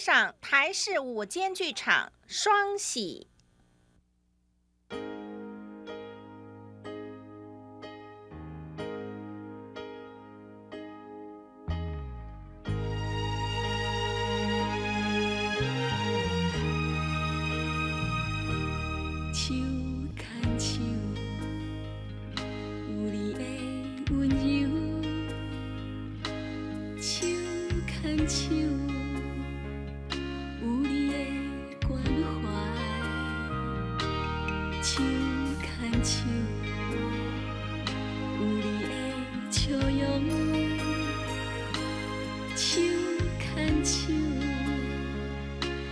赏台视午間劇場《雙喜》。手牽手，有你的溫柔；手牽手，有你的關懷；手牽手，有你的笑容；手牽手，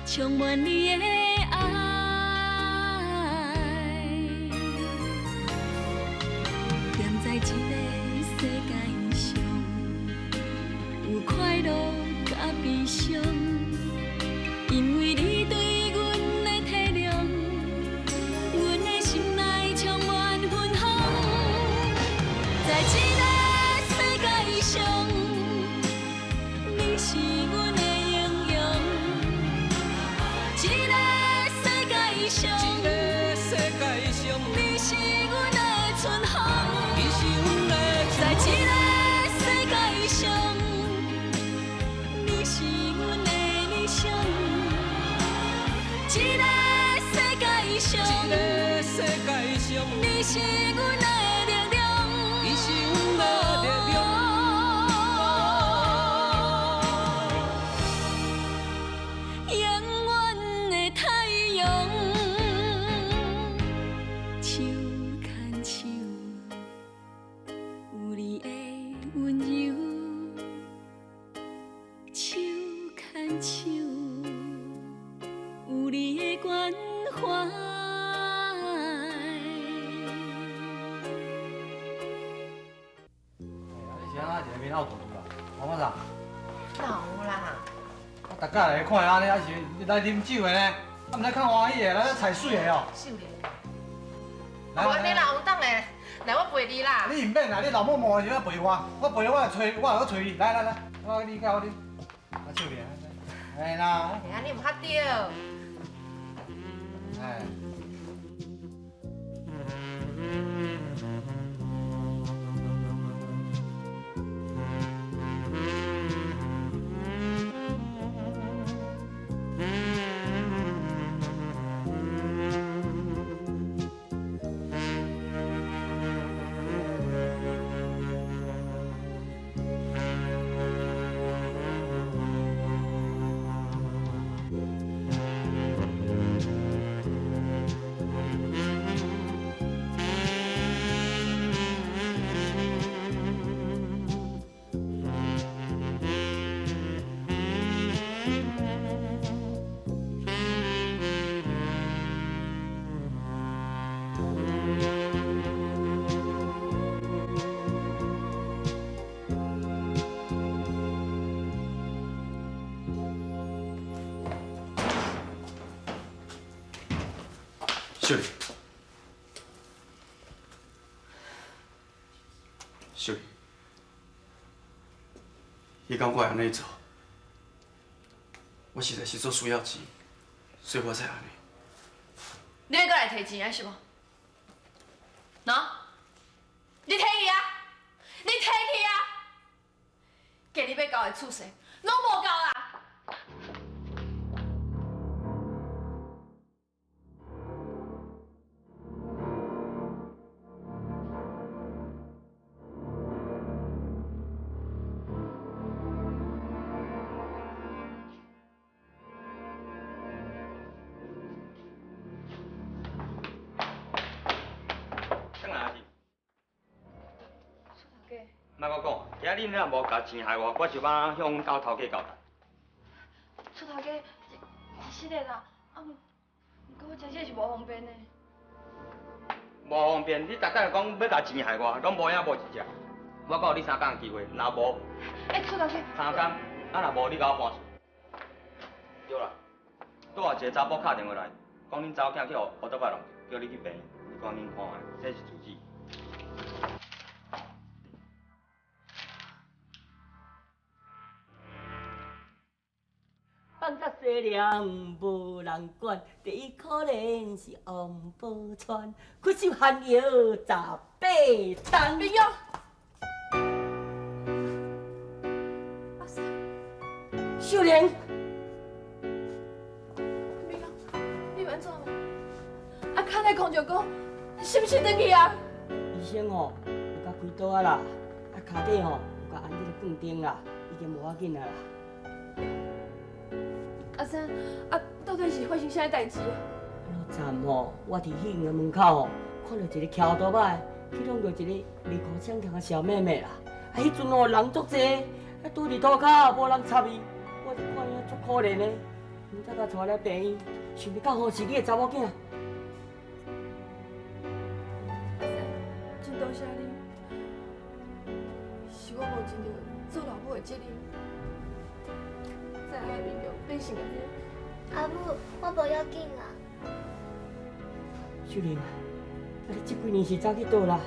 充滿你的愛。踮在這个世界上，有快樂佮悲傷，因為你對阮的體諒，阮的心內充滿芬芳。在這个世界上，你是阮的英雄。這个世界上，這個世界上，你是阮的春風。你是阮的在這個世界上，你是阮的理想。這個世界上，這個世界上，你是阮的力量。你是阮的力量。永遠的太陽，手牽手，有你的溫柔；手牽手，有你的關懷。你是按怎一個面漚塗塗啦？黃某啥？哪有啦？我逐工來看按呢，還是來啉酒的呢？啊，毋知較歡喜的，來採水的哦。秀玲，來無按呢啦，王董的，來我陪你啦。你毋免啦，你老母毛的時陣陪我，我陪我來揣，我來揣你。來來來，我你甲我啉。啊，秀玲，來啦。哎，按呢毋較對。哎。秀玲，秀玲，彼工我會按呢做，我實在是足需要錢，所以我才按呢。你欲閣來提錢啊是無？喏，你提去啊！你提去啊！今日欲交的厝稅攏無交啦！莫阁講，今仔日你若無共錢害我，我就欲向阮兜頭家交代。出頭家，是實的啦，啊，毋過我真正是無方便的。無方便，你逐擺講欲共錢害我，攏無影無一隻。我閣予你三工機會，若無，欸，出頭家，三工，啊若無你共我搬出。對啦，拄仔一個查埔敲電話來，講恁查某囝去予烏托邦弄，叫你去病院，你趕緊看覓，這是住址。放甲世念無人管，第一可憐是王寶釧，苦守寒窯18冬。明玉，阿三，秀蓮，明玉，你欲按怎？啊，卡內空石講，是毋是轉去啊？醫生吼有共開刀啊啦，啊跤底吼有共安這个鋼釘啦，已經無要緊啊啦。阿三，啊，到底是發生啥代誌啊？昨昏吼，我佇戲院的門口吼，看著一個騎歐多擺去挵著一個面孔雙強的小妹妹啦。啊，彼陣吼人足濟，啊拄佇塗跤無人插伊，我就看伊足可憐的，毋知共帶來病院，想袂到吼是你的查某囝。阿三，真多謝你，是我無盡著做老母的責任，才會予明玉變成按呢。阿母，我無要緊啦。秀玲，啊你這幾年是走去佗啦？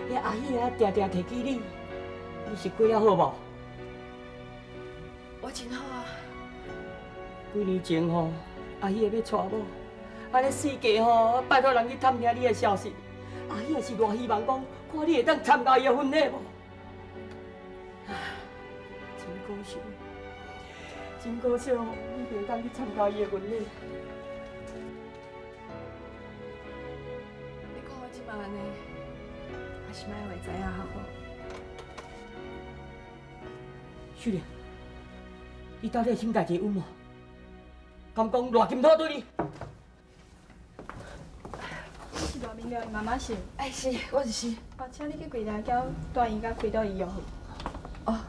彼阿喜啊，定定提起你，你是過了好無？我真好啊。幾年前吼，阿喜欲娶某，按呢四界吼拜託人去探聽你的消息。阿喜是偌希望講，看你會當參加伊的婚禮無？唉，真可惜，真可惜哦，你袂當去參加伊的婚禮。你看我這擺按呢，還是莫予伊知影較好。秀玲，你到底有啥物代誌隱瞞？敢講賴金土對你？你是賴明亮的媽媽是？哎，是，我就是。哦，請你去櫃台繳住院佮開刀醫藥費。哦。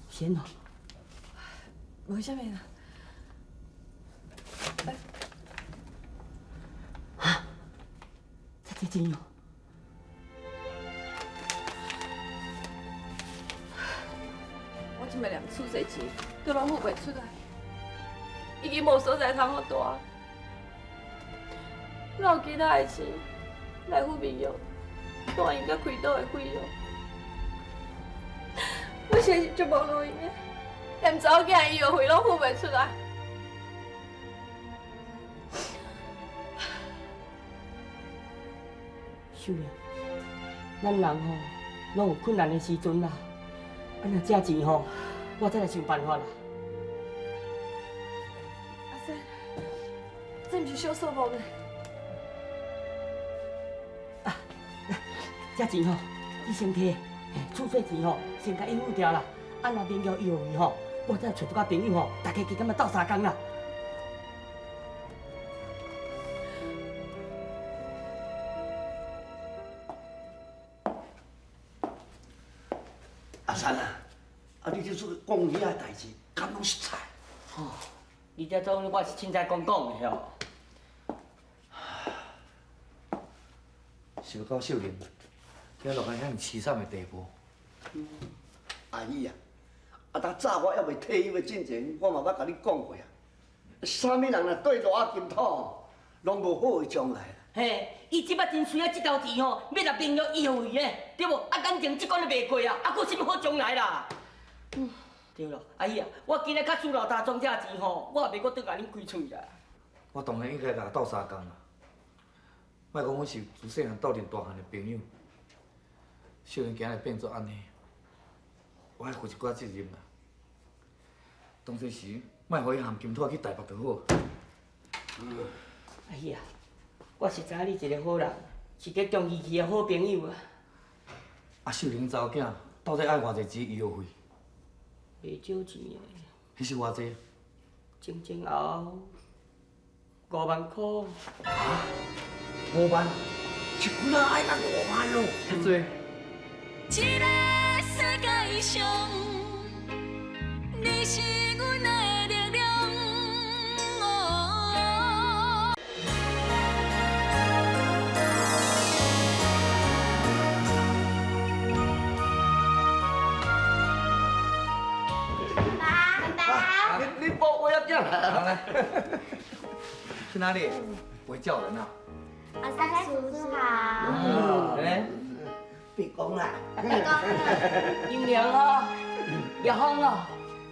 是按怎？無啥物啦。哈？這濟錢哦？我這擺連厝稅錢都攏付袂出來，已經無所在通予蹛。哪有其他的錢來付明玉住院佮開刀的費用？我實在是足無路用的，連查某囝的醫藥費攏付袂出來。秀玲，咱人吼攏有困難的時陣啦，啊若這錢吼，我再來想辦法啦。阿三，這毋是小數目呢。啊，來，這錢吼，你先提，厝稅錢吼，先共應付掉啦。啊，若免交醫藥費吼，我再揣一寡朋友吼，大家加減仔鬥相共啦。阿三啊，啊你這次講遐个代誌，敢攏實在？哦，你這種我是凊彩講講的吼。想到秀玲，才落到遐爾淒慘的地步。阿姨啊，啊，當早我猶未退休的進前，我嘛捌共你講過啊。啥物人若對賴金土，攏無好的將來。嘿，伊這擺真需要這頭錢吼，欲來免了醫藥費呢，對無？啊，感情這關都袂過啊，啊，閣有啥物好將來啦？對咯，阿姨啊，我今日較輸老大裝這錢吼，我也袂閣轉共恁開喙啦。我當然應該共伊鬥相共啦。莫講阮是自細漢鬥陣大漢的朋友，秀玲今日變做按呢，我愛負一寡責任啦。當初時，莫予伊含金土去台北就好。阿姨啊，我是知影你一個好人，是個重義氣的好朋友啊。啊，秀玲查某囝到底愛偌濟錢醫藥費？袂少錢的。彼是偌濟？前前後後5萬箍。啊？5萬？一幾仔愛到5萬咯？遐濟？這个世界上，你是阮的力量。哦。爸爸，你抱我要进来。来，去哪裡？不會叫人啊。阿三叔叔好。哎，別講啦。英良哦，葉峰哦，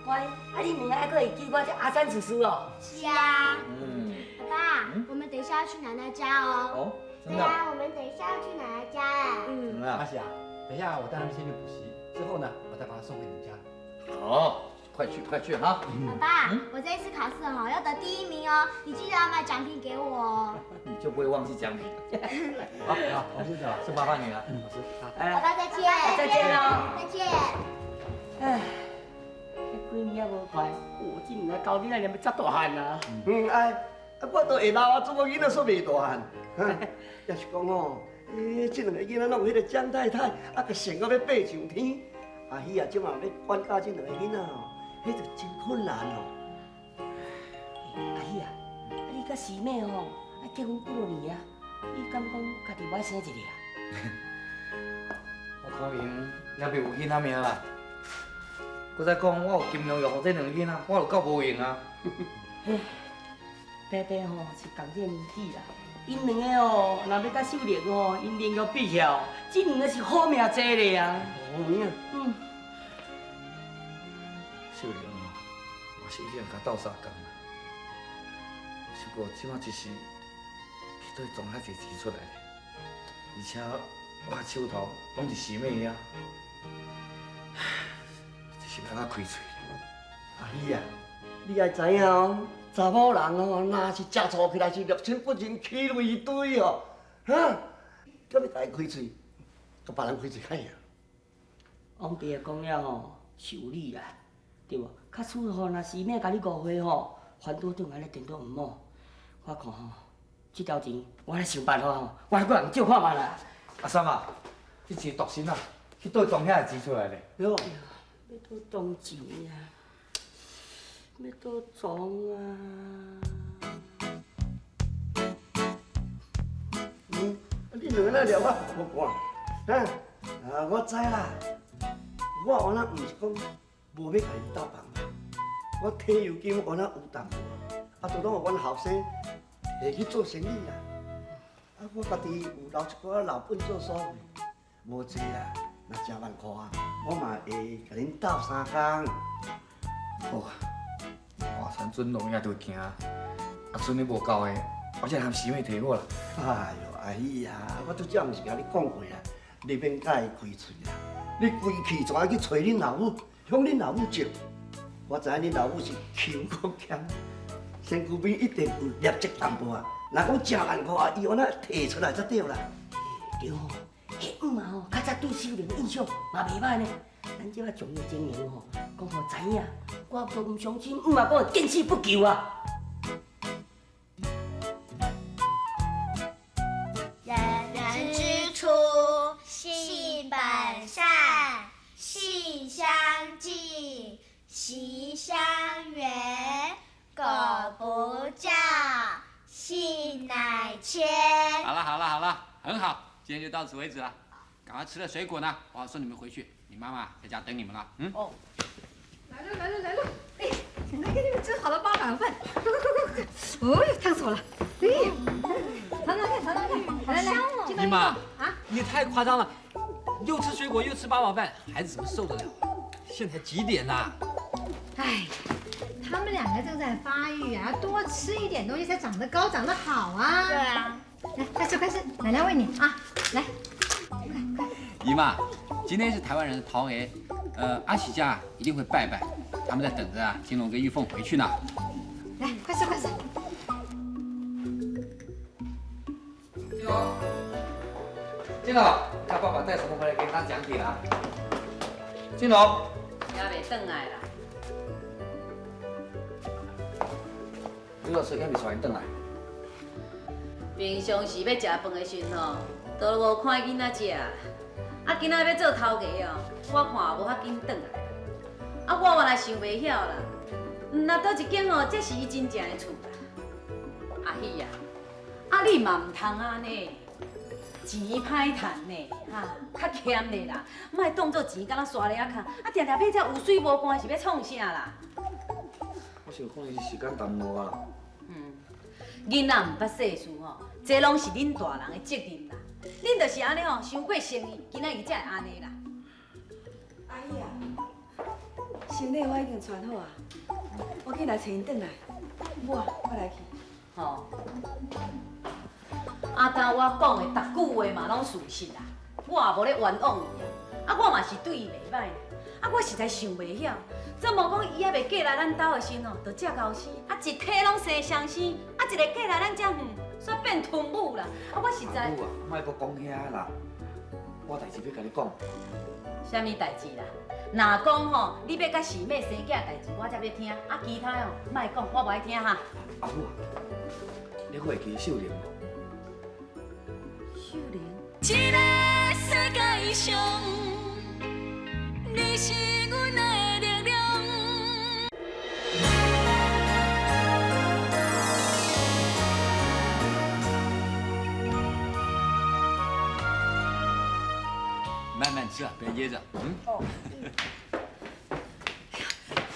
乖，啊你兩个還閣會記我這阿三叔叔哦？是啊。嗯。爸爸，我們等一下要去奶奶家哦。哦，真的？對啊，我們等一下要去奶奶家哎。嗯。阿喜啊，等一下我帶他們先去補習，之後呢，我再把他送回你們家。好，快去快去哈。爸爸，我這一次考試哦要得第一名哦，你記得要買獎品給我哦。你就不會忘記獎品。好，好，我先走了，先麻煩你了，老師。爸爸再見。再見嘍。再見。唉，這幾年也無快，我這兩個高囡仔連欲遮大漢啊。嗯，哎，啊，我都會老啊，怎麼囡仔煞袂大漢？也是講哦，欸，這兩個囡仔攏有彼個江太太，啊，閣成到欲爬上天。阿喜啊，這馬欲管教這兩個囡仔哦，彼就真困難哦。阿喜啊，啊你佮師妹吼，啊結婚幾落年啊？你敢講家己無愛生一個啊？我可能也未有囡仔命啦。閣再講，我有金龍玉鳳這兩個囡仔，我就夠無用啊。伯伯吼是仝這個年紀啦，𪜶兩个哦，若欲佮秀玲吼，𪜶能夠比起來，這兩个是好命濟咧啊。好命？嗯。秀玲哦，我是已經共鬥相共啦。只不過這馬一時去佗裝遐濟錢出來咧，而且我的手頭攏佇師妹遐，這是欲按怎開喙？阿喜啊，你愛知影哦，查某人哦，若是食醋起來是六親不認，起雷堆哦，哈，閣欲共伊開喙，共別人開喙較贏。王爸講了吼是有理啦，對無？假使吼，若師妹共你誤會吼，煩惱轉來咧顛倒毋好。我看吼，這條錢我來想辦法吼，我來閣共借看覓啦。阿三啊，這錢獨身啊，去佗裝遐个錢出來咧？喲，欲佗裝錢啊？欲佗裝啊？嗯，你兩個哪掠我無看？哈？啊，我知啦，我原來毋是講無欲共𪜶鬥幫忙，我退休金原來有淡薄，啊，就攏予阮後生摕去做生意啦。啊，我家己有留一寡老本做所費，無濟啦，若誠萬箍啊，我嘛會共恁鬥相共。好啊，大山准路也著行，啊，剩的無夠的，我再含師妹提好啦。哎喲，阿喜啊，我拄才毋是共你講過啊，你免佮伊開喙啦，你規氣全去揣恁老母，向恁老母借。我知影恁老母是窮閣儉，身軀邊一定有劣質淡薄啊。若講誠萬箍啊，伊按怎提出來才對啦？對吼，彼姆啊吼，較早對秀玲印象嘛袂歹呢。咱這擺從的情形吼，講予知影，我都毋相信姆啊講會見死不救啊！人人之初，性本善，性相近，習相遠。苟不教，性乃遷。好了好了好了，很好，今天就到此為止了。趕快吃了水果呢，我要送你們回去。你媽媽在家等你們了。嗯。哦。來了來了來了，哎，奶奶給你們蒸好了八碗飯，快快快快快！哦呦，燙死我了！哎，嘗嘗看，嘗嘗看，來來，姨媽啊，你也太誇張了，又吃水果又吃八寶飯，孩子怎麼受得了？現在幾點啦？哎，他們兩個正在發育啊，多吃一點東西才長得高，長得好啊。對啊。來，快吃快吃，奶奶餵你啊，來，快快。姨媽，今天是台灣人的桃園，阿喜家一定會拜拜，他們在等着啊，金龍跟玉鳳回去呢。來，快吃快吃。金龍，金龍，看爸爸帶什麼回來給你當獎品啊？金龍，還袂轉來啦。劉老師還未帶𪜶轉來。平常時欲食飯的時陣吼，都無看囡仔食。啊，今仔欲做頭家哦，我看無較緊轉來。啊，我原來想袂曉啦，毋若佗一間哦，這是伊真正的厝啦。阿喜啊，啊你嘛毋通按呢，錢歹趁呢，哈，較儉咧啦，莫當做錢敢若沙粒仔坩，啊，定定買這有水無乾是欲創啥啦？我想講伊是時間耽誤啊。嗯，囡仔毋捌世事吼，這攏是恁大人的責任啦。恁就是按呢吼，伤过生伊，今仔日才会按呢啦。阿姨啊，行李我已经穿好啊，我紧来揣𪜶转来。母啊，我来去。吼，阿当我讲的逐句话嘛拢事实啦，我也无咧冤枉伊啊，啊我嘛是对伊袂歹，啊我实在想袂晓，怎无讲伊犹未嫁来咱兜的时吼，就遮𠢕生，啊一体拢生双生，啊一个嫁来咱遮远，煞变吞母啦，啊我实在。母啊，莫阁讲遐啦，我代志欲共你讲。啥物代志啦？若讲吼，你欲佮喜妹生囝代志，我才欲听，啊其他哦，莫讲，我无爱听哈。阿母啊，你阁会记秀玲无？秀玲。这个世界上，你是阮的力量。慢慢吃啊，别噎着。嗯。哦。哎呀，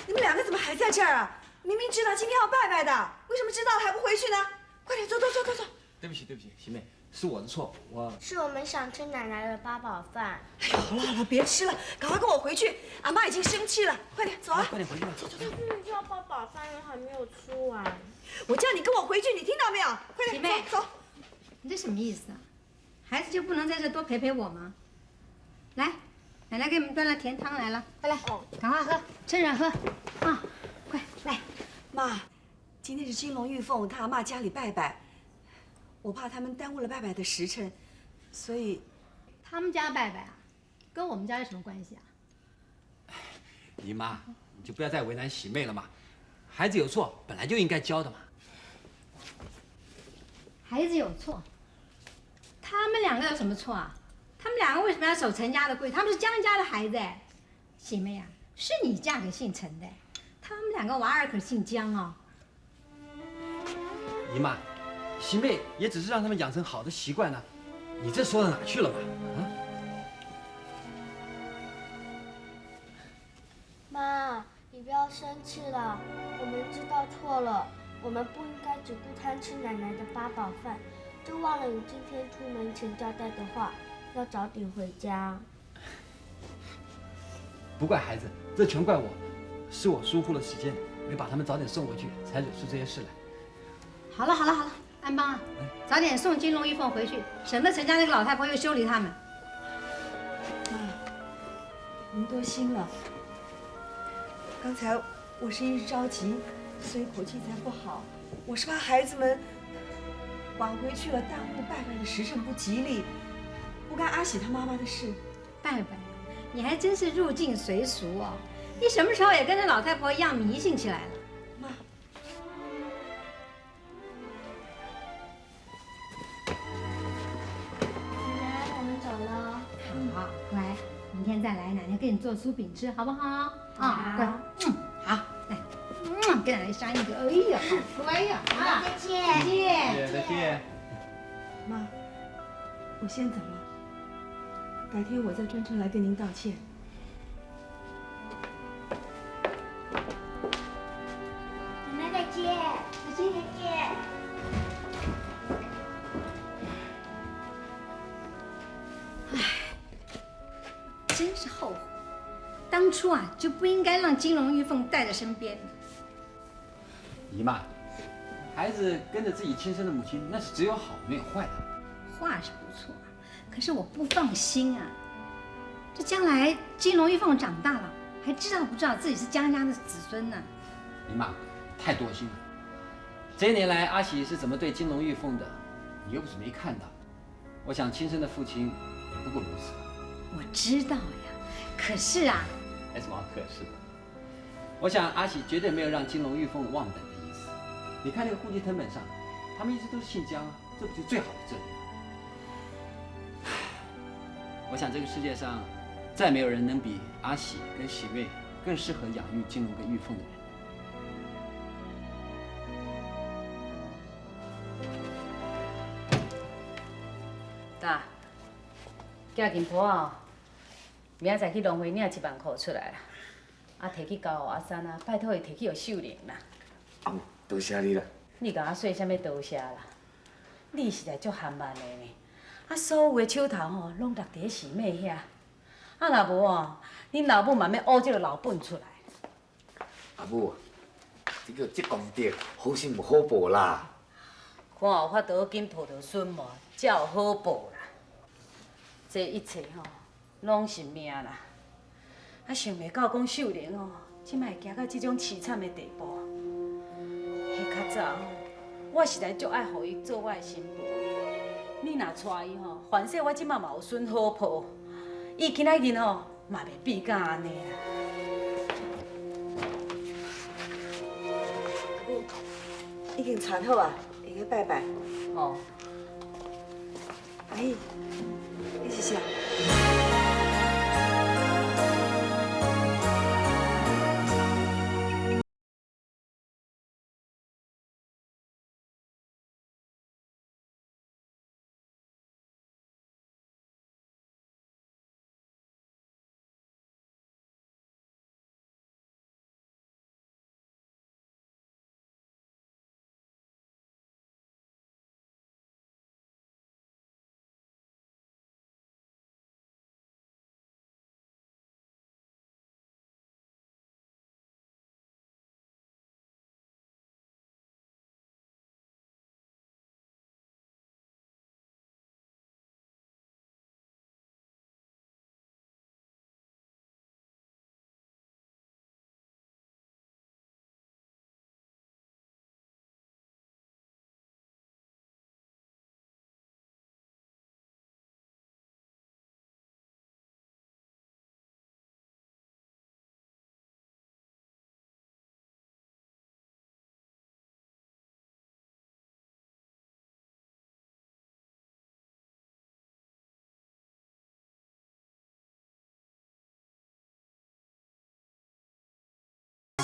你们两个怎么还在这儿啊？明明知道今天要拜拜的，为什么知道了还不回去呢？快点走走走走走。对不起对不起，喜妹，是我的错，我是我们想吃奶奶的八宝饭。哎呀，好了好了，别吃了，赶快跟我回去，阿妈已经生气了，快点走啊！快点回去吧。走走走。要八宝饭还没有吃完。我叫你跟我回去，你听到没有？快点，走走。你这什么意思啊？孩子就不能在这多陪陪我吗？来，奶奶给你们端了甜汤来了，快来，赶快喝，趁热喝，啊，快来。妈，今天是金龙玉凤他阿妈家里拜拜，我怕他们耽误了拜拜的时辰，所以他们家拜拜啊，跟我们家有什么关系啊？姨妈，你就不要再为难喜妹了嘛，孩子有错本来就应该教的嘛。孩子有错，他们两个有什么错啊？他们两个为什么要守陈家的规？他们是江家的孩子哎，喜妹啊，是你嫁给姓陈的，他们两个娃儿可姓江哦。姨妈，喜妹也只是让他们养成好的习惯呢，你这说到哪去了嘛？啊？妈，你不要生气了，我们知道错了，我们不应该只顾贪吃奶奶的八宝饭，就忘了你今天出门前交代的话，要早点回家。不怪孩子，这全怪我，是我疏忽了时间，没把他们早点送回去，才惹出这些事来。好了好了好了，安邦啊，早点送金龙玉凤回去，省得陈家那个老太婆又修理他们。妈，您多心了。刚才我是一时着急，所以口气才不好。我是怕孩子们晚回去了，耽误拜拜的时辰不吉利，不干阿喜他妈妈的事。拜拜，你还真是入境随俗哦。你什么时候也跟那老太婆一样迷信起来了？妈。奶奶，我们走了。好，乖，明天再来，奶奶给你做酥饼吃，好不好？啊，乖，嗯，好，来，嗯，给奶奶扇一个，哎呀，好乖呀，啊，再见，再见，再见。妈，我先走了，改天我再专程来跟您道歉。奶奶再见，再见，再见。唉，真是后悔。当初啊，就不应该让金龙玉凤带在身边。姨妈，孩子跟着自己亲生的母亲，那是只有好没有坏的。话是不错，可是我不放心啊。这将来金龙玉凤长大了，还知道不知道自己是江家的子孙呢？姨妈，太多心了。这些年来，阿喜是怎么对金龙玉凤的，你又不是没看到。我想亲生的父亲也不过如此。我知道呀，可是啊。没什么好可是的。我想阿喜绝对没有让金龙玉凤忘本的意思。你看那个户籍誊本上，他们一直都是姓江啊，这不就最好的证明吗？我想这个世界上，再没有人能比阿喜跟喜妹更适合养育金龙跟玉凤的人。大，寄金婆啊！明仔载去农会领1万块出来啦，啊，提去交予阿三啊，拜托伊提去予秀玲啦。阿母，多谢你啦。你共我说啥物多谢啦？你实在足含慢的呢。啊，啊，所有的手頭吼，攏落佇咧喜妹遐。啊，若無哦，恁老母嘛欲挖這个老本出來。阿母，這叫積功德，好心有好報啦。看有法度緊抱著孫嘛，才有好報啦。這一切吼，攏是命啦。啊，想袂到講秀玲吼，這擺會行到這種淒慘的地步。彼較早吼，我實在足愛予伊做我的新婦。你若娶伊吼，反正我這擺嘛有孫好抱，伊今仔日吼嘛袂變甲按呢啦。阿母，已經傳好啊，會去拜拜。哦。阿姨，你是啥？